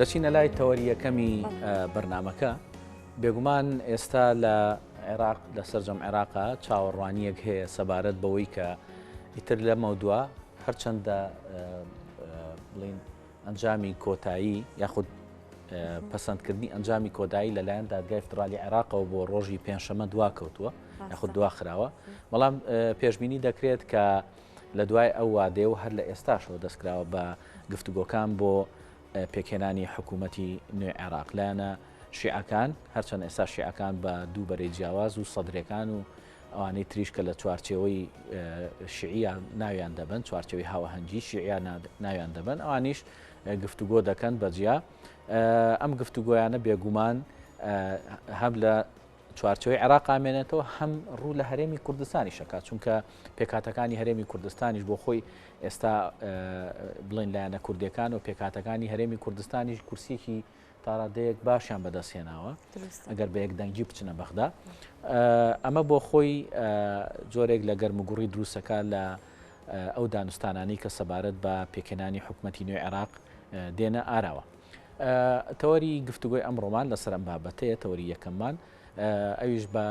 دەچینە لای تەوەری یەکەمی بەرنامەکە. بێگومان ئێستا لە عێراق لە سەرجەم عێراقا چاوەڕوانییەک هەیە سەبارەت بەوەی کە ئیتر لەمەودوا هەرچەندە بڵین ئەنجامی کۆتایی یاخود پەسەندکردنی ئەنجامی کۆدایی لەلایەن دادگای فدرالی عێراقەوە بۆ ڕۆژی پێنجشەمە دواکەوتووە یاخود دواخراوە بەڵام پێشبینی دەکرێت کە لە دوای ئەو وادەیە و هەر لە ئێستاشەوە دەستکراوە بە گفتوگۆکان بۆ پێکهێنانی حکوومەتی نوێی عێراق. لایەنە شیعەکان، هەرچەند ئێستا شیعەکان بە دوو بەرەی جیاواز و سەدرەکان و ئەوانەی تریش کە لە چوارچێوەی شیعیە ناویان دەبەن، چوارچێوەی هاوئاهەنگی شیعیە ناویان دەبەن، ئەوانیش گفتوگۆ دەکەن بە جیا. ئەم گفتوگۆیانە بێگومان هەم لە چوارچێوەی عێراق ئامێنێتەوە هەم ڕوو لە هەرێمی کوردستانیش ئەکات، چونکە پێکهاتەکانی هەرێمی کوردستانیش بۆ خۆی ئێستا بڵێن لایەنە کوردیەکان و پێکهاتەکانی هەرێمی کوردستانیش کورسیەکی تاڕادەیەک باشیان بەدەست هێناوە ئەگەر بە یەک دەنگی بچنە بەغدا. ئەمە بۆ خۆی جۆرێک لە گەرموگوڕی دروستەکە لە ئەو دانوستانانەی کە سەبارەت بە پێکهێنانی حکومەتی نوێی عێراق دێنە ئاراوە. تەوەری گفتوگۆی ئەمڕۆمان لەسەر ئەم بابەتەیە، تەوەری یەکەممان، ئەویش بە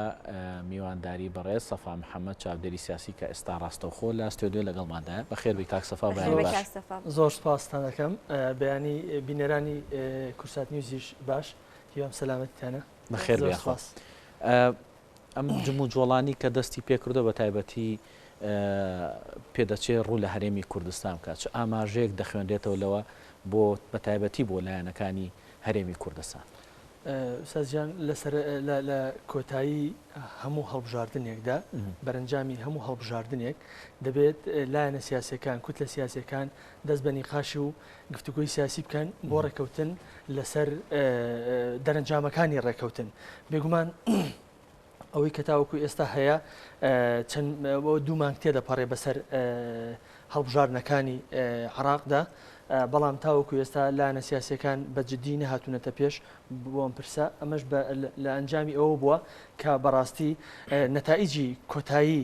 میوانداری بەڕێز سەفا محەمەد چاودێری سیاسی کە ئێستا ڕاستەوخۆ لە ستۆدیۆ لەگەڵماندایە. بەخێر بێی کاک سەفا و بەیانی باش. زۆر سوپاستان ئەکەم. بەیانی بینەرانی کوردسات نیوزیش باش. هیوام سەلامەتیتانە. بەخێر بێی یاخوا. ئەم جموجۆڵانی کە دەستی پێکردووە بە تایبەتی پێدەچێ ڕوو لە هەرێمی کوردستان بکات، چ ئاماژەیەک دەخوێنرێتەوە لەوە بۆ بە تایبەتی بۆ لایەنەکانی هەرێمی کوردستان؟ ئوستاز گیان لەسەر لە کۆتایی هەموو هەڵبژاردنێکدا بەرەنجامی هەموو هەڵبژاردنێک دەبێت لایەنە سیاسەکان کوتلە سیاسەکان دەست بە نیقاش و گفتوگۆی سیاسی بکەن بۆ ڕێکەوتن لەسەر دەرەنجامەکانی ڕێکەوتن بێگومان ئەوەی کە تاوەکو ئێستا هەیە چەند دوو مانگ تێدەپەڕێ بەسەر هەڵبژاردنەکانی عراقدا بەڵام تاوەکو ئێستا لایەنە سیاسەکان بە جددی نەهاتوونەتە پێش بۆ ئەم پرسە ئەمەش لە ئەنجامی ئەوە بووە کە بەڕاستی نەتائیجی کۆتایی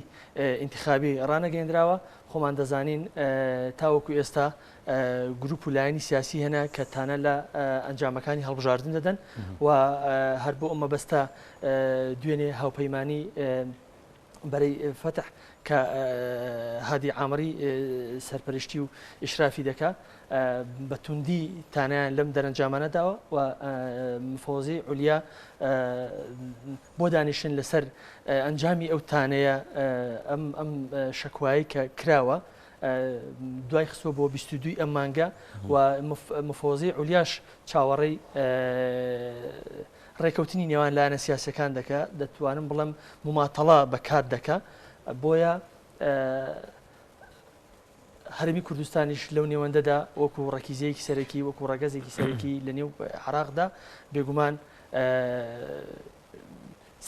ئینتخابی ڕانەگەیەندراوە خۆمان دەزانین تاوەکو ئێستا گروپ و لایەنی سیاسی هەنە کە تانە لە ئەنجامەکانی هەڵبژاردن دەدەن و هەر بۆ ئەم مەبەستە دوێنێ هاوپەیمانی بەرەی فەتح کە هادی عامری سەرپەرشتی و ئیشرافی دەکا بە توندی تانیان لەم دەرەنجامانە داوە و مفەوەزی عولیا بۆ دانیشتن لەسەر ئەنجامی ئەو تانەیە ئەم ئەم شەکوایی کە کراوە دوای خستووە بۆ 22 ئەم مانگە و مفەوەزی عولیاش چاوەڕێی ڕێکەوتنی نێوان لایەنە سیاسەکان دەکا دەتوانم بڵێم مماتەڵە بە کات دەکا بۆیە هەرێمی کوردستانیش لەو نێوەندەدا وەکو ڕەکیزەیەکی سەرەکی وەکو ڕەگەزێکی سەرەکی لە نێو عراقدا بێگومان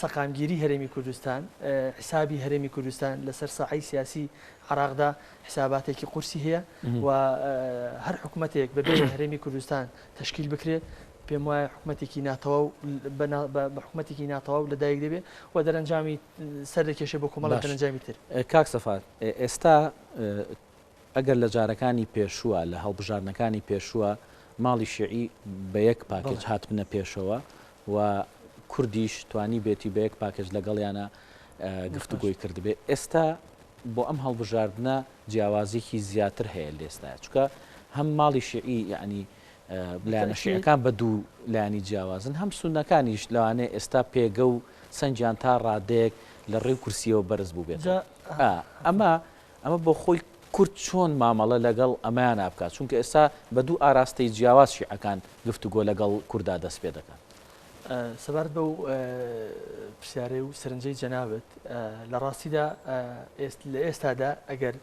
سەقامگیری هەرێمی کوردستان حسابی هەرێمی کوردستان لەسەر ساحەی سیاسی عراقدا حساباتێکی قورسی هەیە و هەر حکوومەتێک بەبێ هەرێمی کوردستان تشکیل بکرێت پێم وایە حکوومەتێکی ناتەواو بە حکوومەتێکی ناتەواو لەدایک دەبێت و دەرەنجامی سەر دەکێشێ بۆ کۆمەڵێک دەرەنجامی تر. کاک سەفا ئێستا ئەگەر لە جارەکانی پێشووە لە هەڵبژاردنەکانی پێشووە ماڵی شیعی بە یەک پاکێج هاتبنە پێشەوە و کوردیش توانیبێتی بە یەک پاکێج لەگەڵیانە گفتوگۆی کردبێ ئێستا بۆ ئەم هەڵبژاردنە جیاوازیکی زیاتر هەیە لێستایە چونکە هەم ماڵی شیعی یعنی لایەنە شیعەکان بە دوو لایەنی جیاوازن، هەم سوننەکانیش لەوانەیە ئێستا پێگە و سەنگیان تا ڕادەیەک لە ڕێی کورسییەوە بەرز بووبێتەوە. ئەمە ئەمە بۆ خۆی کورد چۆن مامەڵە لەگەڵ ئەمەیانا بکات؟ چونکە ئێستا بە دوو ئاراستەی جیاواز شیعەکان گفتوگۆ لەگەڵ کوردا دەست پێ دەکەن. سەبارەت بەو پرسیارەی و سەرنجەی جەنابت، لە ڕاستیدا لە ئێستادا ئەگەر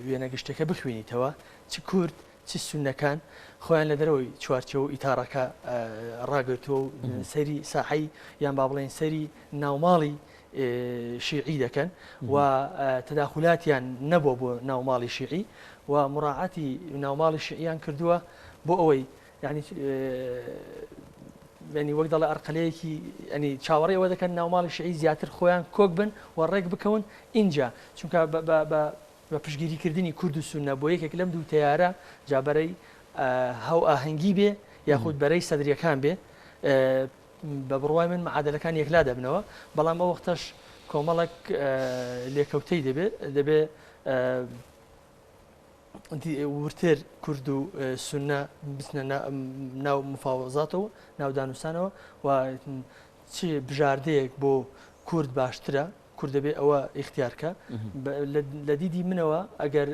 وێنە گشتیەکە بخوێنیتەوە چ کورد چ سوننەکان خۆیان لە دەرەوەی چوارچێوە و ئیتاڕەکە ڕاگرتووە و سەیری ساحەی یان با بڵێین سەیری ناوماڵی شیعی دەکەن و تەداخولاتیان نەبووە بۆ ناوماڵی شیعی و مراعاتی ناوماڵی شیعیان کردووە بۆ ئەوەی یعنی ینی وەک دەڵێ ئەرقەلەیەکی ینی چاوەڕێ ئەوە دەکەن ناوماڵی شیعی زیاتر خۆیان کۆک بن و ڕێک بکەون ئینجا چونکە بە بە پشتگیری کردنی کورد و سوننە بۆ یەکێک لەم دوو تەیارە جا بەرەی هاوئاهەنگی بێ یاخود بەرەی سەدریەکان بێ بە بڕوای من معادلەکان یەکلا دەبنەوە، بەڵام ئەو وەختەش کۆمەڵێک لێکەوتەی دەبێت، دەبێ ورتر کورد و سوننە بچنە ناو مفاوەزاتەوە، ناو دانوستانەوە و چ بژاردەیەک بۆ کورد باشترە، کورد دەبێ ئەوە ئیختیار کە. لە دیدی منەوە ئەگەر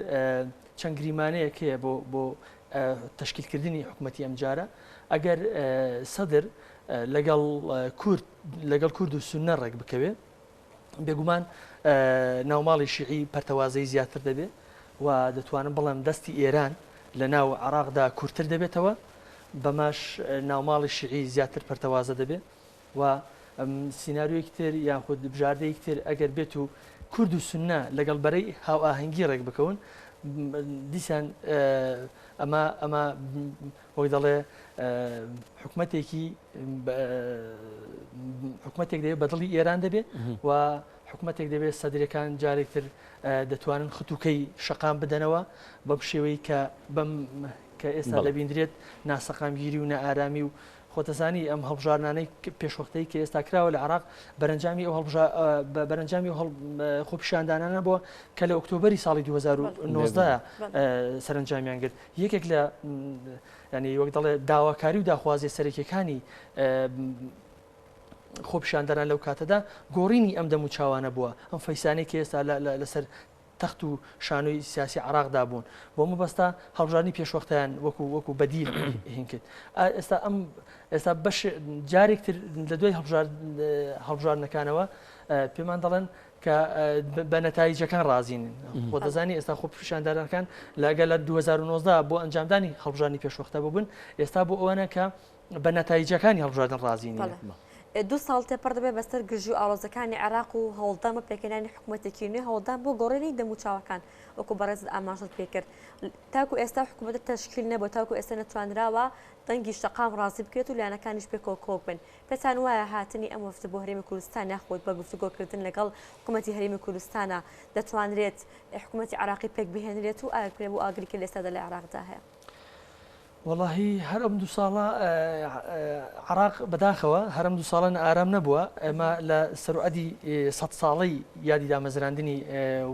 چەند گریمانەیەک هەیە بۆ بۆ تەشکیلکردنی حکوومەتی ئەمجارە، ئەگەر سەدر لەگەڵ کورد لەگەڵ کورد و سوننە ڕێک بکەوێ، بێگومان ناوماڵی شیعی پەرتەوازەی زیاتر دەبێ و دەتوانم بڵێم دەستی ئێران لە ناو عێراقدا کورتتر دەبێتەوە، بەمەش ناوماڵی شیعی زیاتر پەرتەوازە دەبێ و سیناریۆیەکی تر یاخود بژاردەیەکی تر ئەگەر بێت و کورد و سوننە لەگەڵ بەرەی هاوئاهەنگی ڕێک بکەون دیسان ئەمە ئەمە وەک دەڵێ حکومەتێکی حکومەتێک دەبێت بە دڵی ئێران دەبێت و حکومەتێک دەبێت سەدرەکان جارێکتر دەتوانن ختوکەی شەقام بدەنەوە بەم شێوەی کە بەم کە ئێستا دەبیندرێت ناسەقامگیری و نائارامی و خۆتەزانی ئەم هەڵبژاردنانەی پێشوەختەی کە ئێستا کراوە لە عراق بەرەنجامی ئەو بەرەنجامی خۆپیشاندانانە بووە کە لە ئۆکتۆبەری ساڵی 2019 سەرنجامیان گرت یەکێک لە ینی وەک دەڵێ داواکاری و داخوازیە سەرەکیەکانی خۆپیشاندەران لەو کاتەدا گۆڕینی ئەم دەم و چاوانە بووە ئەم فەیسانەی کە ئێستا لەسەر تەخت و شانۆی سیاسی عراقدا بوون بۆ مەبەستە هەڵبژاردنی پێشوەختیان وەکو وەکو بەدیل هین کرد ئێستا ئەم ئێستا بەش جارێکتر لە دوای هەڵبژاردنەکانەوە پێمان دەڵێن کە بە نەتایجەکان ڕازین. خۆ دەزانی ئێستا خۆپیشاندەرەکان لەگەل لە 2019 بۆ ئەنجامدانی هەڵبژاردنی پێشوەختە ببن، ئێستا بۆ ئەوەنە کە بە نەتایجەکانی هەڵبژاردن ڕازی نین. دوو ساڵ تێپەڕ دەبێت بەسەر گرژی و ئاڵۆزەکانی عێراق و هەوڵدان بۆ پێکهێنانی حکوومەتێکی نوێ، هەوڵدان بۆ گۆڕینی دەموچاوەکان وەکو بەڕێزت ئاماژەت پێکرد. تاکو ئێستا حکوومەتە تەشکیل نەبووە، تاکو ئێستا نەتوانراوە دەنگی شەقام ڕازی بکرێت و لایەنەکانیش پێکەوە کۆک بن. پێتان وایە هاتنی ئەم وەفدە بۆ هەرێمی کوردستان یاخود بە گفتوگۆکردن لەگەڵ حکوومەتی هەرێمی کوردستانە دەتوانرێت حکوومەتی عێراقی پێک بهێنرێت و ئایا بکرێت بۆ ئاگری کە لە ئێستادا لە عێراقدا هەیە؟ وەڵاهی هەر ئەم دوو ساڵە عێراق بەداخەوە هەر ئەم دوو ساڵە نائارام نەبووە، ئێمە لە سەروعەدی سەد ساڵەی یادی دامەزراندنی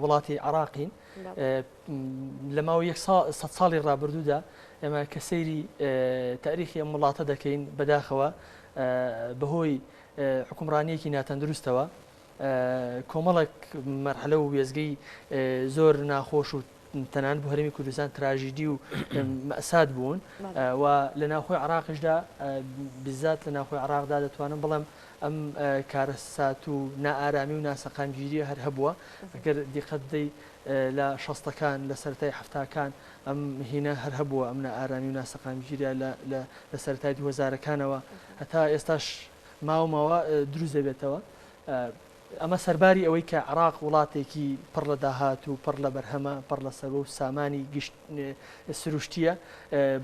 وڵاتی عێراقین. لە ماوەی یەک سەد ساڵی ڕابردوودا ئێمە کە سەیری تاریخی ئەم وڵاتە دەکەین بەداخەوە بەهۆی حکومڕانیەکی ناتەندروستەوە کۆمەڵێک مەرحەلە و وێزگەی زۆر ناخۆش و تەنانەت بۆ هەرێمی کوردستان تراژیدی و مەسات بوون و لە ناوخۆی عراقیشدا بزات لە ناوخۆی عراقدا دەتوانم بڵێم ئەم کارەسات و نائارامی و ناسەقامگیریە هەر هەبووە ئەگەر دیقەت بدەی لە شەستەکان لە سەرەتای حەفتاکان ئەم هینە هەر هەبووە ئەم نائارامی و ناسەقامگیریە لە لە لە سەرەتای دووهەزارەکانەوە هەتا ئێستاش ماوە ماوە دروست دەبێتەوە ئەمە سەرباری ئەوەی کە عێراق وڵاتێکی پڕ لە داهات و پڕ لە بەرهەمە پڕ لە سەروە و سامانی گشت سروشتیە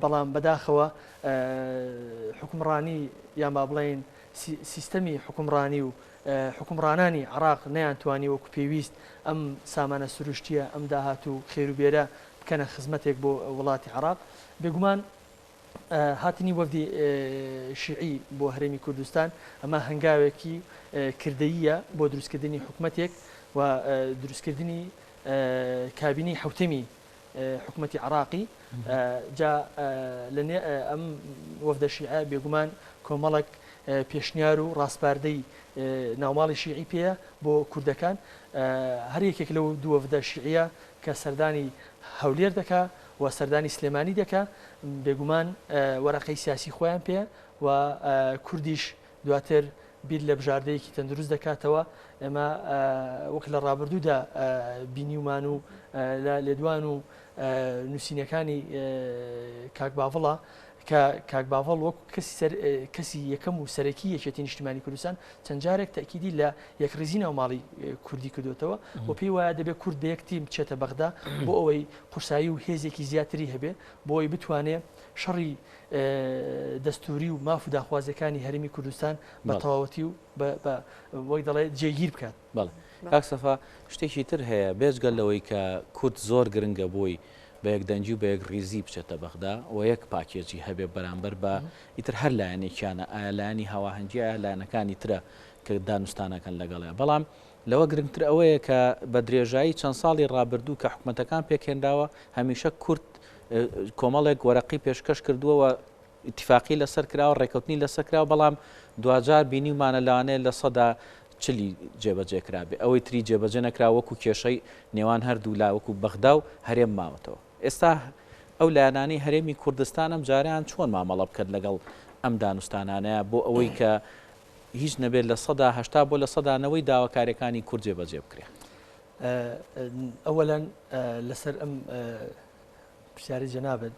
بەڵام بەداخەوە حکومڕانی یان با بڵێین سیستەمی حوکمڕانی و حوکمڕانانی عێراق نەیانتوانی وەکو پێویست ئەم سامانە سروشتییە، ئەم داهات و خێروبێرە بکەنە خزمەتێک بۆ وڵاتی عێراق. بێگومان هاتنی وەفدی شیعی بۆ هەرێمی کوردستان ئەمە هەنگاوێکی کردەییە بۆ دروستکردنی حکومەتێک و دروستکردنی کابینەی حەوتەمی حکومەتی عێراقی جا لە ئەم وەفدە شیعە بێگومان کۆمەڵێک پێشنیار و ڕاسپاردەی ناوماڵی شیعی پێیە بۆ کوردەکان هەر یەکێک لەو دوو وەفدە شیعیە کە سەردانی هەولێر دەکا و سەردانی سلێمانی دەکا بێگومان وەرەقەی سیاسی خۆیان پێیە و کوردیش دواتر بیر لە بژاردەیەکی تەندروست دەکاتەوە، ئێمە وەک لە ڕابردوودا بینیومان و لە لێدوان و نووسینەکانی کاک باڤڵە کە کاک باڤڵ وەک کەسی سەر کەسی یەکەم و سەرەکی یەکێتی نیشتیمانی کوردستان چەند جارێک تەئکیدی لە یەکڕیزی ناو ماڵی کوردی کردوێتەوە و پێی وایە دەبێت کورد بە یەک تیم بچێتە بەغدا بۆ ئەوەی قورسایی و هێزێکی زیاتری هەبێ بۆ ئەوەی بتوانێ شەڕی دەستووری و ماف و داخوازیەکانی هەرێمی کوردستان بە تەواوەتی و بە وەک دەڵێ جێگیر بکات. بەڵێ کاک سەفا شتێکی تر هەیە بێجگە لەوەی کە کورد زۆر گرنگە بۆی. بە یەکدەنگی و بە یەکڕیزی بچێتە بەغدا و یەک پاکێجی هەبێ بەرامبەر بە ئیتر هەر لایەنێکیانە ئایا لایەنی هاواهەنگی ئایا لایەنەکانی ترە کە دانوستانەکەن لەگەڵیا بەڵام لەوە گرنگتر ئەوەیە کە بە درێژایی چەند ساڵی ڕابردوو کە حکومەتەکان پێکهێنراوە هەمیشە کورد کۆمەڵێک وەرەقی پێشکەش کردووە و ئیتیفاقی لەسەر کراوە، ڕێکەوتنی لەسەر کراوە، بەڵام دواجار بینیومانە لەوانەیە 40% جێبەجێ کرابێ، ئەوەی تری جێبەجێ نەکراوە وەکو کێشەی نێوان هەردوولا وەکو بەغدا و هەرێم ماوەتەوە. ئێستا ئەو لایەنانەی هەرێمی کوردستان ئەم جارەیان چۆن مامەڵە بکەن لەگەڵ ئەم دانوستانانەیە بۆ ئەوەی کە هیچ نەبێت 80% بۆ 90% داواکاریەکانی کورد جێبەجێ بکرێ؟ ئەوەلەن لەسەر ئەم پرسیاری جەنابت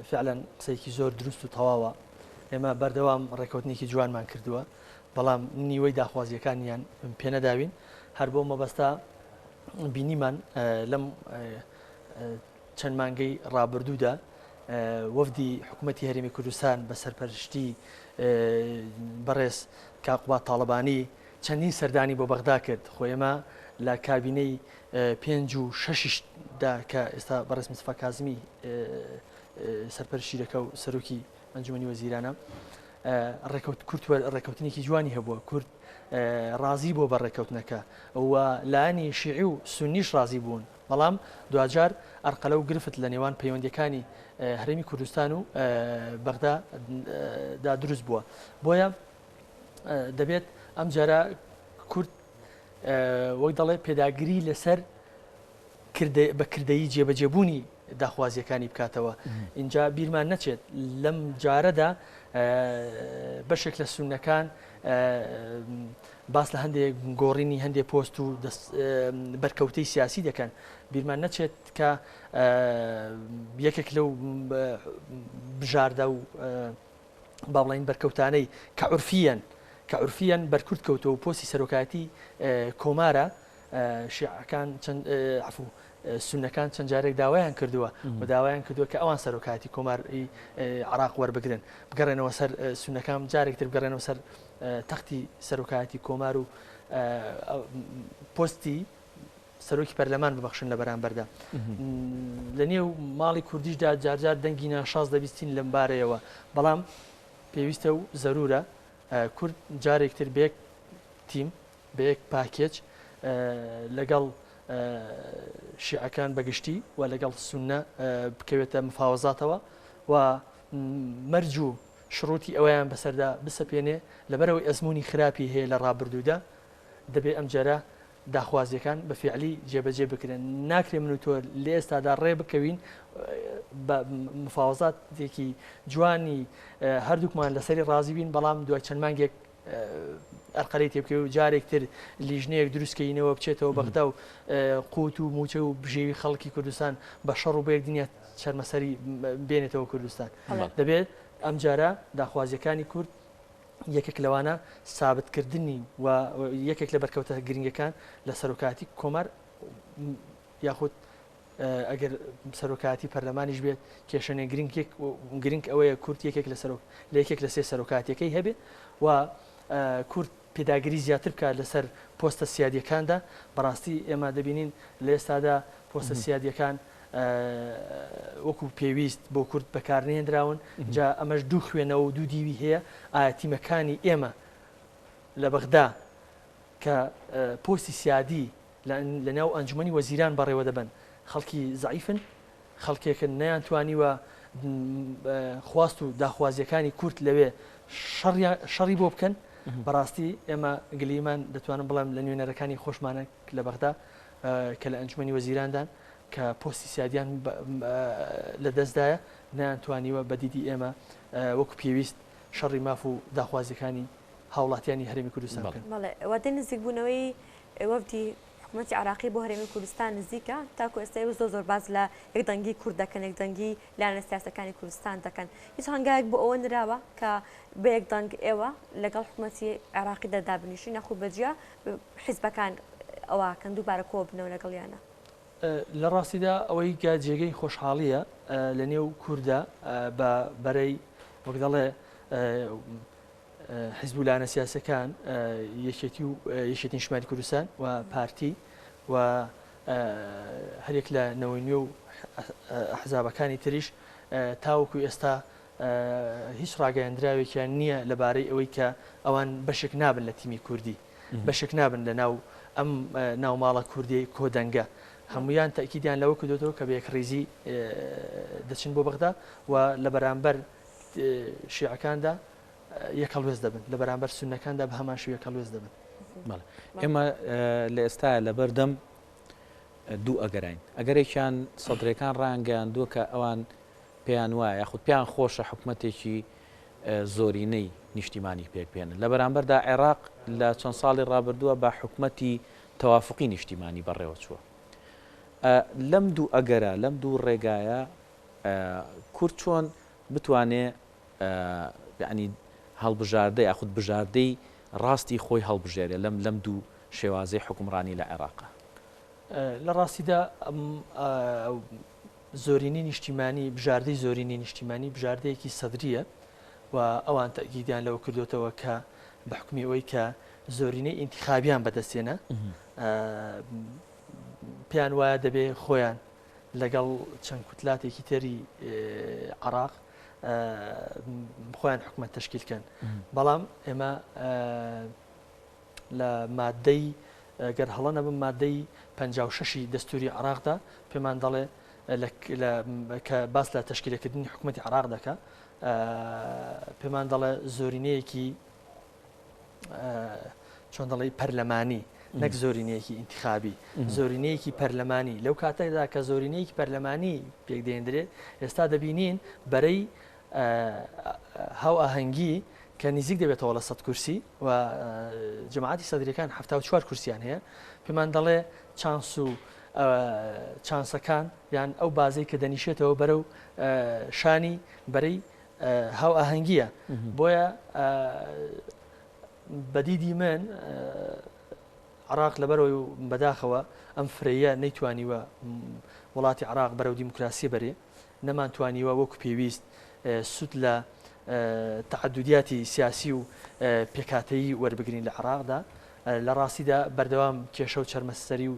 فعلا قسەیەکی زۆر دروست و تەواوە ئێمە بەردەوام ڕێکەوتنێکی جوانمان کردووە بەڵام نیوەی داخوازیەکانیان پێنەداوین هەر بۆ مەبەستا بینیمان لەم چەند مانگەی ڕابردوودا وەفدی حکوومەتی هەرێمی کوردستان بە سەرپەرشتی بەڕێز کاک قوباد تاڵەبانی چەندین سەردانی بۆ بەغدا کرد خۆ ئێمە لە کابینەی پێنج و شەشیش دا کە ئێستا بەڕێز مستەفا کازمی سەرپەرشتی دەکا و سەرۆکی ئەنجومەنی وەزیرانە ڕێکەوت کورد ڕێکەوتنێکی جوانی هەبووە کورد ڕازی بووە بە ڕێکەوتنەکە و لایەنی شیعی و سونیش ڕازی بوون بەڵام دواجار ئەرقەلە و گرفت لە نێوان پەیوەندیەکانی هەرێمی کوردستان و بەغدا دا دروست بووە بۆیە دەبێت ئەم جارە کورد وەک دەڵێ پێداگری لەسەر بە کردەیی جێبەجێبوونی داخوازیەکانی بکاتەوە اینجا بیرمان نەچێت لەم جارەدا بەشێک لە سونەکان باس لە هەندێک گۆڕینی هەندێک پۆست و بەرکەوتەی سیاسی دەکەن بیرمان نەچێت کە یەکێک لەو بژاردە و با بڵێین بەرکەوتانەی کە عورفییەن کە عورفییەن بەرکورد کەوتووە و پۆستی سەرۆکایەتی کۆمارە شیعەکان چەند عەفو سوننەکان چەند جارێک داوایان کردووە و داوایان کردووە کە ئەوان سەرۆکایەتی کۆماری عراق وەربگرن بگەڕێنەوە سەر سوننەکان جارێک تر بگەڕێنەوە سەر تەختی سەرۆکایەتی کۆمار و پۆستی سەرۆکی پەرلەمان ببەخشن لە بەرامبەردا. لە نێو ماڵی کوردیشدا جارجار دەنگی ناشاز دەبیستین لەم بارەیەوە، بەڵام پێویستە و زەرورە کورد جارێکتر بە یەک تیم، بە یەک پاکێج لەگەڵ شیعەکان بە گشتی و لەگەڵ سوننە بکەوێتە مفاوەزاتەوە و مەرج و شروتی ئەوەیان بەسەردا بسەپێنێ، لەبەرئەوەی ئەزموونی خراپی هەیە لە ڕابردوودا، دەبێ ئەمجارە داخوازیەکان بە فیعلی جێبەجێ بکرێن. ناکرێ من و تۆ لە ئێستادا ڕێ بکەوین بە مفاوەزاتێکی جوانی هەردووکمان لەسەری ڕازی بین، بەڵام دوای چەند مانگێک ئەرقەلەی تێبکەوێ و جارێک تر لیژنەیەک دروست کەینەوە بچێتەوە بەغدا و قوت و مووچە و بژێوی خەڵکی کوردستان بە شەڕ و بە یەک دنیا چەرمەسەری بێنێتەوە کوردستان. دەبێت ئەمجارە داخوازیەکانی کورد یەکێک لەوانە سابتکردنی و یەکێک لە بەرکەوتە گرنگەکان لە سەرۆکایەتی کۆمار یاخود ئەگەر سەرۆکایەتی پەرلەمانیش بێت کێشەنێ گرنگێک گرنگ ئەوەیە کورد یەکێک لە سەرۆک لە یەکێک لە سێ سەرۆکاتیەکەی هەبێ و کورد پێداگری زیاتر بکات لەسەر پۆستە سیادیەکاندا بەڕاستی ئێمە دەبینین لە ئێستادا پۆستە سیادیەکان وەکو پێویست بۆ کورد بەکارنەهێنراون، جا ئەمەش دوو خوێنەوە و دوو دیوی هەیە، ئایا تیمەکانی ئێمە لە بەغدا کە پۆستی سیادی لە ناو ئەنجومەنی وەزیران بەڕێوە دەبەن خەڵکی زەعیفن، خەڵکێکن نەیانتوانیوە خواست و داخوازییەکانی کورد لەوێ شەڕی بۆ بکەن، بەڕاستی ئێمە گلەییمان دەتوانم بڵێم لە نوێنەرەکانی خۆشمانە لە بەغدا کە لە ئەنجومەنی وەزیراندان کە پۆستی سیادیان لە دەستدایە نەیانتوانیوە بە دیدی ئێمە وەکو پێویست شەڕی ماف و داخوازیەکانی هاوڵاتیانی هەرێمی کوردستان بکەن. بەڵێ وادەی نزیکبوونەوەی وەفدی حکومەتی عێراقی بۆ هەرێمی کوردستان نزیکە، تاکو ئێستا ئێوە زۆر زۆر باس لە یەکدەنگی کورد دەکەن، یەکدەنگی لایەنە سیاسەکانی کوردستان دەکەن، هیچ هەنگاوێک بۆ ئەوە نراوە کە بە یەکدەنگ ئێوە لەگەڵ حکومەتی عێراقیدا دابنیشن یاخود بە جیا حیزبەکان ئەوە کەن دووبارە کۆببنەوە لەگەڵیانە؟ لە ڕاستیدا ئەوەی کە جێگەی خۆشحاڵییە لە نێو کورددا بە بەرەی وەک دەڵێ حیزب و لایەنە سیاسەکان یەکێتی و یەکێتی نیشتمانی کوردستان و پارتی و هەریەک لە نەوەی نوێ و ئەحزابەکانی تریش تاوەکو ئێستا هیچ ڕاگەیەندراوێکیان نییە لەبارەی ئەوەی کە ئەوان بەشێک نابن لە تیمی کوردی، بەشێک نابن لە ناو ئەم ناوماڵە کوردیەی کۆدەنگە. هەموویان تەئکیدیان لەوە کردۆتەوە کە بە یەکڕیزی دەچن بۆ بەغدا و لە بەرامبەر شیعەکاندا یەکهەڵوێست دەبن، لە بەرامبەر سوننەکاندا بە هەمان شێوە یەکهەڵوێست دەبن. بەڵێ ئێمە لە ئێستایا لەبەردەم دوو ئەگەراین، ئەگەرێکیان سەدرەکان ڕایانگەیاندووە کە ئەوان پێیان وایە یاخود پێیان خۆشە حکومەتێکی زۆرینەی نیشتیمانی پێک بهێنن، لە بەرامبەردا عێراق لە چەند ساڵی ڕابردووە بە حکومەتی تەوافقی نیشتیمانی بەڕێوە چووە. لەم دوو ئەگەرە، لەم دوو ڕێگایە کورد چۆن بتوانێ یانی هەڵبژاردە یاخود بژاردەی ڕاستی خۆی هەڵبژێرێ لەم لەم دوو شێوازەی حوکمڕانی لە عێراقا؟ لە ڕاستیدا زۆرینەی نیشتیمانی، بژاردەی زۆرینەی نیشتیمانی بژاردەیەکی سەدرییە و ئەوان تەئکیدیان لەوە کردۆتەوە کە بە حوکمی ئەوەی کە زۆرینەی ئینتیخابیان بەدەستهێنا پێیان وایە دەبێ خۆیان لەگەڵ چەند کوتلاتێکی تری عراق خۆیان حکومەت تەشکیل کەن بەڵام ئێمە لە مادەی گەر هەڵە نەبم مادەی 56 دەستوری عراقدا پێمان دەڵێ کە باس لە تەشکیلەکردنی حکوومەتتی عراق دەکە پێمان دەڵێ زۆرینەیەکی چۆن دەڵێی پەرلەمانی نەک زۆرینەیەکی ئینتخابی زۆرینەیەکی پەرلەمانی لەو کاتەدا کە زۆرینەیەکی پەرلەمانی پێکدێندرێت ئێستا دەبینین بەرەی هاوئاهەنگی کە نزیک دەبێتەوە لە سە کورسی و جەماعەتی سەدرەکان ه کورسیان هەیە پێمان دەڵێ چانس و چانسەکان یان ئەو بازەی کە دەنیشێتەوە بەرەو شانی بەرەی هاوئاهەنگییە بۆیە بە دیدی من عراق لەبەرەوەی و بەداخەوە ئەم فرەیە نەیتوانیوە وڵاتی عراق بەرەو دیموکراسی بەرێ نەمانتوانیوە وەکو پێویست سوود لە تەعەدودیاتی سیاسی و پێکهاتەیی وەربگرین لە عراقدا لە ڕاستیدا بەردەوام کێشە و چەرمەسەری و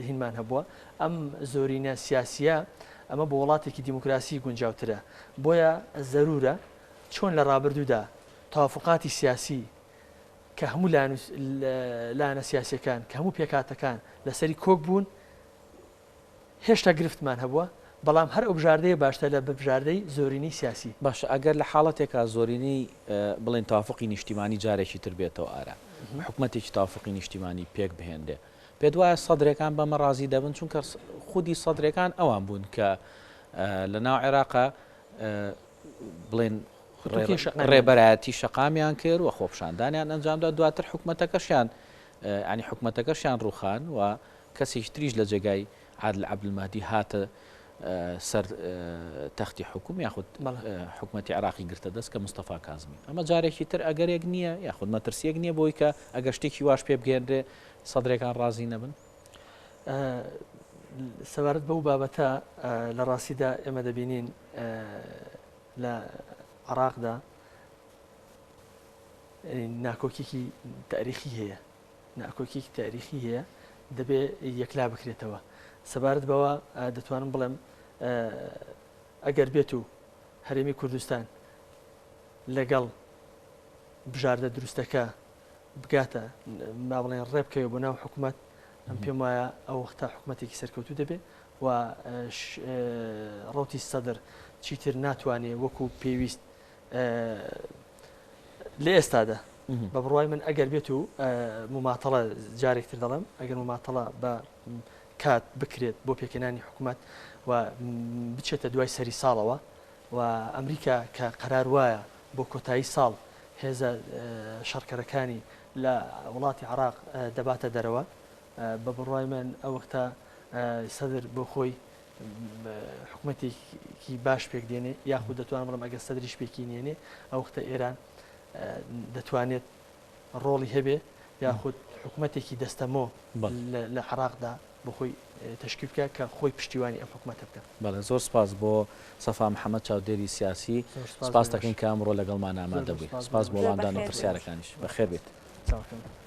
هینمان هەبووە. ئەم زۆرینە سیاسییە ئەمە بۆ وڵاتێکی دیموکراسی گونجاوترە. بۆیە زەروورە چۆن لە ڕابردوودا تەوافوقاتی سیاسی کە هەموو لایەنە سیاسییەکان، کە هەموو پێکهاتەکان لەسەری کۆک بوون، هێشتا گرفتمان هەبووە، بەڵام هەر ئەو بژاردەیە باشترە لە بژاردەی زۆرینەی سیاسی. باشە ئەگەر لە حاڵەتێکا زۆرینەی بڵێین تەوافوقی نیشتیمانی جارێکی تر بێتەوە ئارا، حکومەتێکی تەوافوقی نیشتیمانی پێک بهێنرێ، پێت وایە سەدرەکان بەمە ڕازی دەبن؟ چونکە خودی سەدرەکان ئەوان بوون کە لە ناو عێراقا بڵێن ڕێبەرایەتی شەقامیان کرد و خۆپیشاندانیان ئەنجامدا، دواتر حکومەتەکەشیان یانی حکومەتەکەشیان ڕووخان و کەسێکی تریش لە جێگای عادل عەبدولمەهدی هاتە سەر تەختی حوکم یاخود حکومەتی عێراقی گرتە دەست کە مستەفا کازمی. ئەمە جارێکی تر ئەگەرێک نییە یاخود مەترسییەک نییە بۆی کە ئەگەر شتێکی واش پێ بگەیەنرێ سەدرەکان ڕازی نەبن؟ سەبارەت بەو بابەتە لە ڕاستیدا ئێمە دەبینین لە عێراقدا ناکۆکیی تاریخی هەیە ناکۆکیەکی تاریخی هەیە دەبێ یەکلا بکرێتەوە. سەبارەت بەوە دەتوانم بڵێم ئەگەر بێت و هەرێمی کوردستان لەگەڵ بژاردە دروستەکە بگاتە با بڵێن ڕێ بکەوێ بۆ ناو حکوومەت ئەم پێم وایە ئەو وەختە حکوومەتێکی سەرکەوتوو دەبێ و ڕوتی سەدر چیتر ناتوانێ وەکو پێویست لە ئێستادا بە بڕوای من ئەگەر بێت و مماتەڵە جارێک تر دەڵێم ئەگەر مماتەڵە بە کات بکرێت بۆ پێکهێنانی حکوومەت و بچێتە دوای سەری ساڵەوە و ئەمریکا کە قەرار وایە بۆ کۆتایی ساڵ هێزە شەڕکەرەکانی لە وڵاتی عراق دەباتە دەرەوە بە بڕوای من ئەو وەختە سەدر بۆ خۆی حکومەتێکی باش پێک دێنێ یاخود دەتوانم بڵێم ئەگەر سەدریش پێکی نێنێ ئەو وەختە ئێران دەتوانێت ڕۆڵی هەبێ یاخود حکومەتێکی دەستەمۆ لە عراقدا بۆ خۆی تەشکیل بکە کە خۆی پشتیوانی ئەم حکومەتە بکە. بەڵێ زۆر سپاس بۆ سەفا محەمەد چاودێری سیاسی سپاس دەکەین کە ئەمڕۆ لەگەڵمان ئامادە بووی سپاس بۆ وەڵامدان و پرسیارەکانیش بەخێر بێیت. چاوەکەم.